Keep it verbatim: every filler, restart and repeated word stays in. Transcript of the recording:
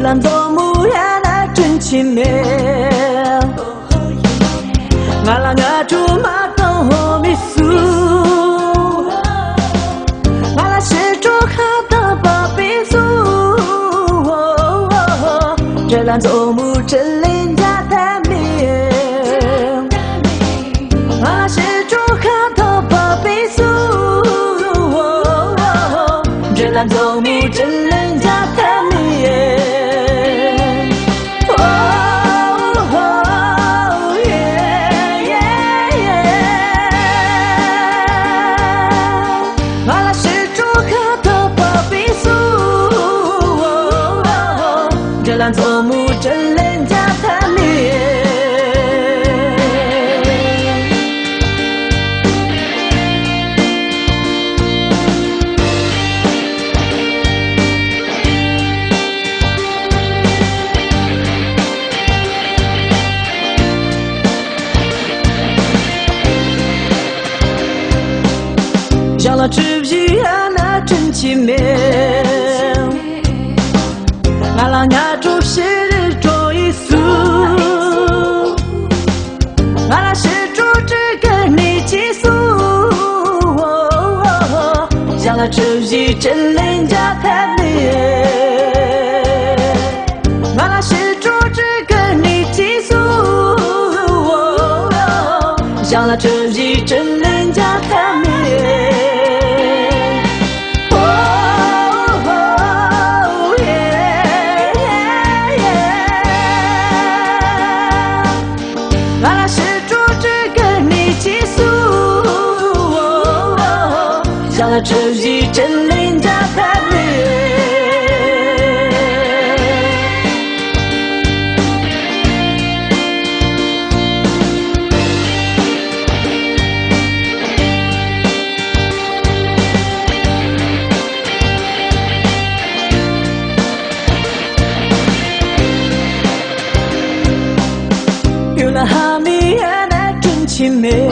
ད་མཛོག་མོ་ཡ་ན་དྲིན་ཆེན་མེད། ང་ལ་ང་དྲུག་མ་གཏོང་མི་སུ། ང་ལ་ཕྱི་དྲོ་ཁ་དང་པ་པའི་སུ། དྲི་ལ་མཛོག་མོ་དྲིན་ལན་འཇལ་ཐབས་མེད། ང་ལ་ཕྱི་དྲོ་ཁ་དང་པ་པའི་སུ། དྲི་ལ་མཛོག་མོ་དྲིན་ལན་འཇལ་ཐབས་མེད། ང་ལ་ཕྱི་དྲོ་ཁ་དང་པ་པའི་སུ། དྲི་ལ་མཛོག་མོ་དྲིན་ལན་འཇལ་ཐབས་མེད། ཞང་ལ་གྲུ་བཞི་ཡ་ན་དྲིན་ཆེན་མེད། ང་ལ་ང་དྲུག་ཕྱི་རུ་འགྲོ་ཡི་སུ། ང་ལ་ཕྱི་དྲོ་དྲི་གི་ནི་ཅི་སུ། ཞང་ལ་གྲུ་བཞི་དྲིན་ལན་འཇལ་ཐབས་མེད། ང་ལ་ཕྱི་དྲོ་དྲི་གི་ནི་ཅི་སུ། ཞང་ལ་གྲུ་བཞི་དྲིན་ལན་འཇལ་ཐབས་མེད། ང་ལ་ཕྱི་དྲོ་དྲི་གི་ནི་ཅི་སུ། ཞང་ལ་གྲུ་བཞི་དྲིན་ལན་འཇལ་ཐབས་མེད། ཡུལ་ལ་ཧ་མི་ཡ་ན་དྲིན་ཆེན་མེད།